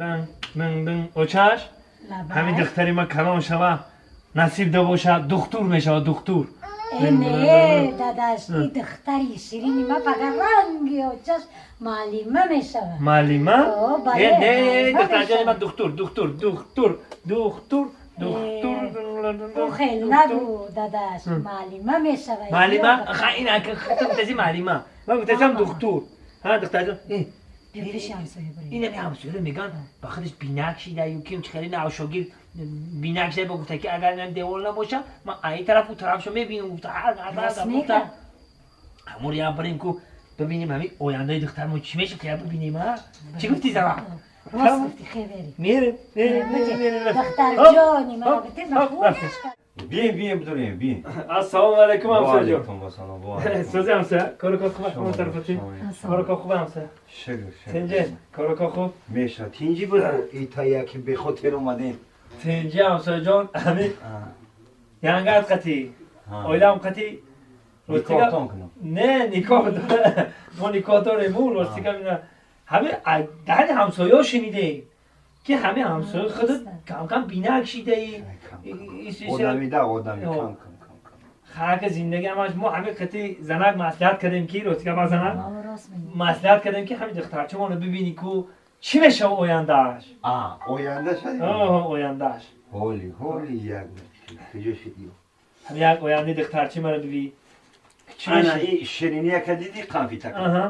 Дын дын дын, очаш. Ҳамин духтари ма калон шава, насиб да боша, духтур мешава, духтур. Не, дадаш, и духтари ширини ма фақат ранги очаш муаллима мешава. Муаллима? О, бале, Не, муаллима духтарҷони ма мешава. Духтур, духтур, духтур, духтур, духтур. Ӯ хел нагӯ, дадаш, муаллима мешава. Муаллима? Ха, ин ту гуфтаси муаллима, ман гуфтасам духтур. Ҳа, духтарҷон. Биё пеши ҳамсоя бурем. Инами ҳамсояро меган, ба худаш бинак шида, ю ким хеле навшогирд бинак шида, ба гуфта ки агар ин девол набоша, ман ай тараф у тарафшо мебинам, гуфта. Рост мега. Ҳаморо ям барем ку, бибинем ҳамин ояндаи духтармон чӣ меша, ки я бибинем. А чӣ гуфти, зана? Рост гуфти, хе бери. Мерем, мерем, мерем. Духтарҷони мана бите. Бием, бием, бидорем, бием. Ассалому алайкум, ҳамсояҷон. Алайкум ассалом, ва алайкум. Сӯзи ҳамсоя, кору кор хуб, ҳамон тарафати? Кору кор хуб, ҳамсоя? Шукр, шукр. Тинҷе, кору кор хуб? Меша, тинҷи буд, ита яки бехотир омадем. Тинҷи, ҳамсояҷон, ҳамин янгат қатӣ, оилаам қатӣ. Никоҳтон кунам. Не, никоҳ мо никоҳ дорем, ӯ рости гап ина ҳамин даҳни ҳамсояҳо шунидем, ки ҳамин ҳамсоя худат кам-кам бинак шидаи. Одамида, одами, кам кам кам кам. Хака зиндагӣ ҳамаш мо ҳамин қити занак маслиҳат кардем, ки рости гап занак Рост мегӯ. Маслиҳат кардем, ки ҳамин духтарчамонро бибинӣ ку, чӣ мешава ояндааш. А, оянда шади? Ояндааш. Ҳоли, ҳоли, як куҷо шуди? Ҳамин як ояндаи духтарчи маро бибӣ, чӣ Ана мешава. И ширинияка диди, қанфитака? Аҳа.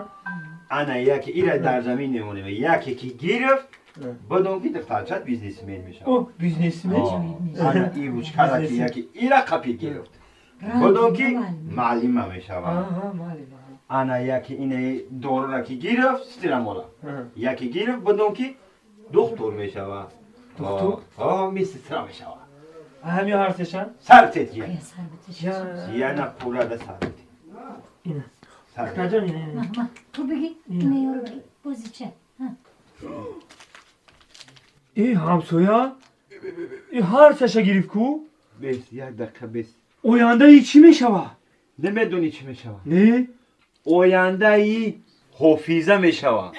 Ана яке ира дар замин мемонем, яке ки гирифт, бидон ки духтарчат бизнесмен мешавад. О, бизнесмен. Ана и ручкара ки яке ира қапи гирифт, бидон ки муаллима мешавад. Аҳа, муаллима. Ана яке ина дорура ки гирифт, стирамола яке гирифт, бидон ки духтур мешавад. Духтур? О, медсестра мешавад. Ҳамин ҳар сешан? Сар тетия. Сар битиш. Яна пурада сар бите. Ина. Сар бите. Духтарҷон, ина, ина. Ма, ту биги, ина ёро биги. Бозича. И ҳамсоя, и ҳар сеша гирифт ку. Бес, як дақиқа, бес. Ояндаи чӣ мешава? Намедонӣ чӣ мешавад? Не. Ояндаи ҳофиза мешавад.